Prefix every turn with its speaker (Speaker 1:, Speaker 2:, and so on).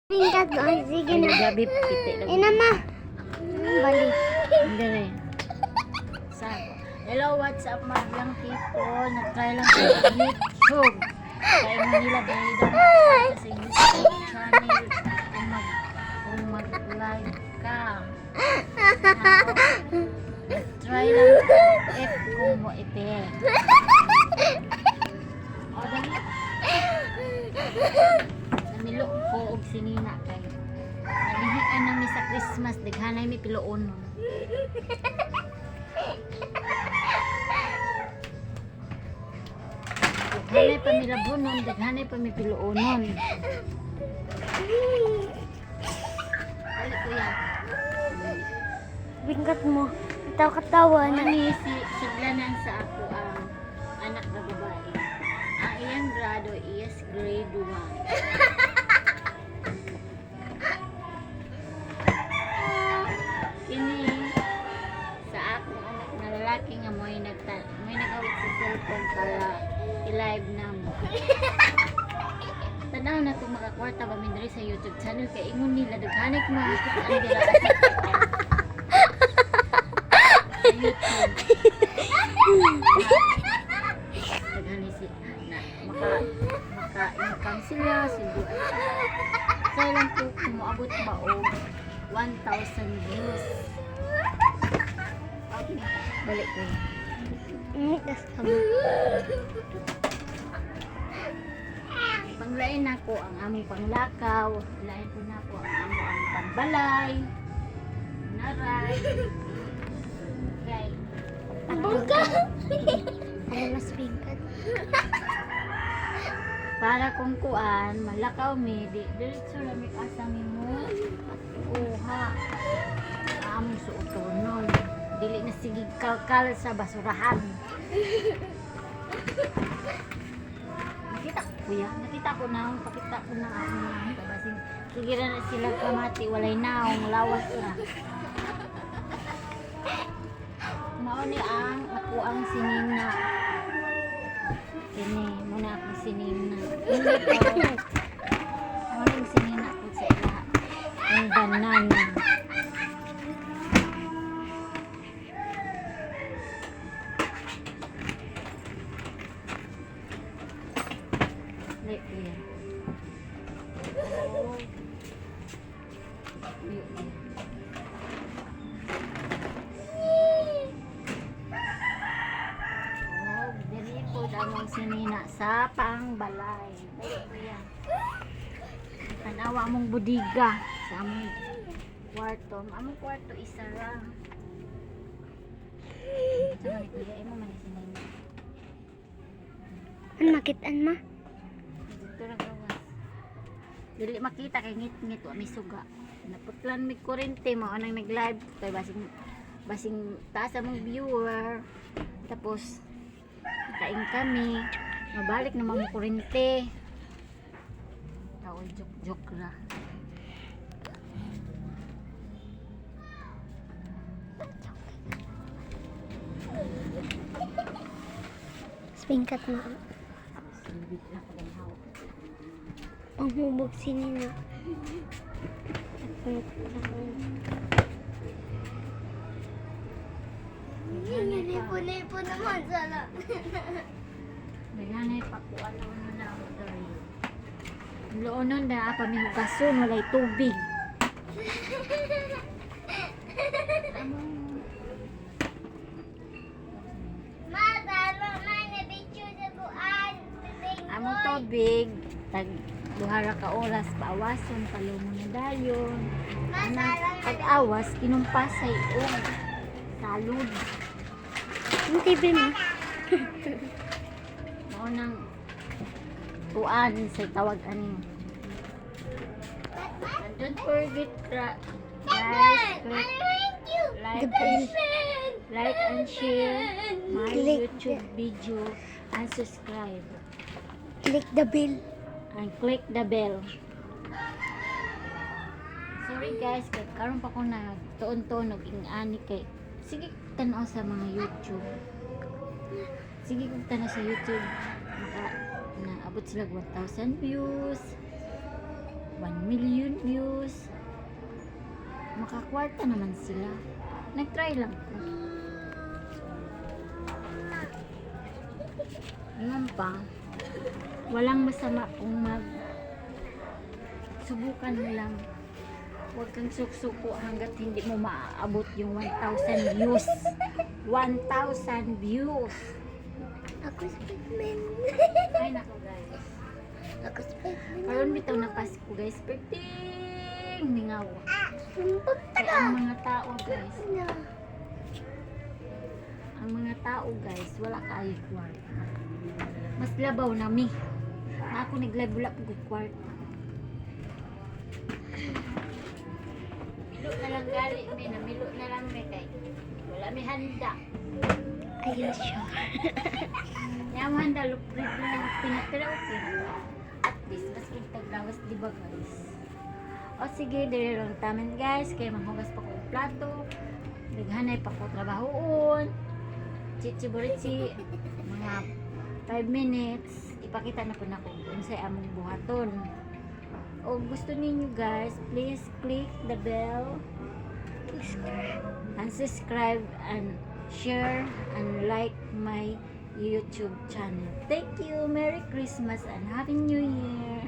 Speaker 1: Pingkat ko. Sige na.
Speaker 2: Gabi piti lang.
Speaker 1: Ina ma. Balik.
Speaker 2: Dire. Sa Hello, what's up, madlang people? Nag-try lang sa YouTube. Kaya Manila dahil daw makakita sa YouTube channel kung mag-live ka. Now, nag-try lang if kung mo ipe. O, dali. Namilo ko og sinina kay. Nalihian nami sa Christmas, daghanay mi piloon. Daghanay pa mi labunon, daghanay pa mi piluonon. Dali, kuya.
Speaker 1: Pingkat mo. Itaw katawa na.
Speaker 2: Ano ni si sudlanan sa ako ang anak na babae. Ang iyang grado is grade 1. Kini sa akong anak na lalaki nga mo'y nag-awit sa cellphone para i-live na mo. Tanaw na kung makakwarta ba mi diri sa YouTube channel kay ingon nila daghanay ko mga kitaan dira sa YouTube. Daghanay si na maka maka income sila siguro. Try lang ko kung moabot ba og 1,000 views. Okay, balik ko.
Speaker 1: Tas ka ba?
Speaker 2: Panglain nako ang among panglakaw, lain ko nako ang amo ang pambalay. Naray. Kay
Speaker 1: Bungka. Ano mas pingkat?
Speaker 2: Para kung kuan malakaw mi di diretso ra mi asa mi mo kuha sa among suotonon, dili na sige kalkal sa basurahan. Nakita ko, kuya, nakita ko na, pakita ko na ako na basing sige ra na sila kamati, walay naong lawas ra. Mao ni ang ako ang sinina. Kini muna akong sinina. Kini ko. Mao ning sinina ko sa ila. Ang banana. Like, kuya. Oh. Kuya, kuya. Oh, diri po among sinina sa pangbalay. Dali, kuya. Tanawa among budiga sa among kwarto. Among kwarto isa ra. Sa man ni kuya, imo man ni sinina.
Speaker 1: Ano makitaan ma?
Speaker 2: Dito ra gawas. Dili makita kay ngit-ngit wa may suga. Naputlan mi kurente mao nang nag-live kay basing basing taas among viewer. Tapos kain kami. Mabalik naman mo kurente. Tao joke-joke ra.
Speaker 1: Mas pingkat mo.
Speaker 2: Silbit na paganhaw.
Speaker 1: Panghubog sinina. Lipo-lipo naman sana.
Speaker 2: Daghanay pakuan na na ako diri. Loonon na pa mi hugason, walay tubig. Among
Speaker 1: Ma, tama ma, nabityo sa buwan.
Speaker 2: Among tubig tag duha ra ka oras paawason palumo na dayon. Anang pag-awas kinumpasay og salud.
Speaker 1: Ang TV mo?
Speaker 2: Mao nang tuan sa tawag ani. And don't forget guys, click like
Speaker 1: The bell.
Speaker 2: like and share my
Speaker 1: Click
Speaker 2: YouTube video and subscribe
Speaker 1: Click the bell.
Speaker 2: And click the bell. Sorry guys, kay karon pa ko nagtuon-tuon og ing-ani kay sige tan-aw sa mga YouTube. Sige kung tan-aw sa YouTube, maka naabot sila 1,000 views. 1 million views. Makakwarta naman sila. Nag-try lang ko. Alam pa, walang masama kung subukan mo lang. Huwag kang suksuko hanggat hindi mo maaabot yung 1,000 views. 1,000 views.
Speaker 1: Ako si Batman.
Speaker 2: Ay nako, guys.
Speaker 1: Ako si Batman.
Speaker 2: Karon bitaw na Pasko, guys. Perting mingaw.
Speaker 1: Sumpag.
Speaker 2: Kaya ang mga tao, guys,
Speaker 1: Na.
Speaker 2: ang mga tao, guys, wala kaayo kwarta. Mas labaw na mi. Na ako nag-live, wala po ko'y kwarta. Milo na lang gali mi, namilo na lang mi kay wala mi handa.
Speaker 1: Ayos siya.
Speaker 2: Nya mo handa luprid na lang pinatira, okay na. At least mas kung taglawas, di ba, guys? O sige, dire lang tamen, guys, kay manghugas pa ko og plato. Naghanay pa ko trabahoon. Chichi borichi, mga 5 minutes ipakita na po nako kung unsay among buhaton. O gusto ninyo, guys, please click the bell and subscribe and share and like my YouTube channel. Thank you. Merry Christmas and Happy New Year.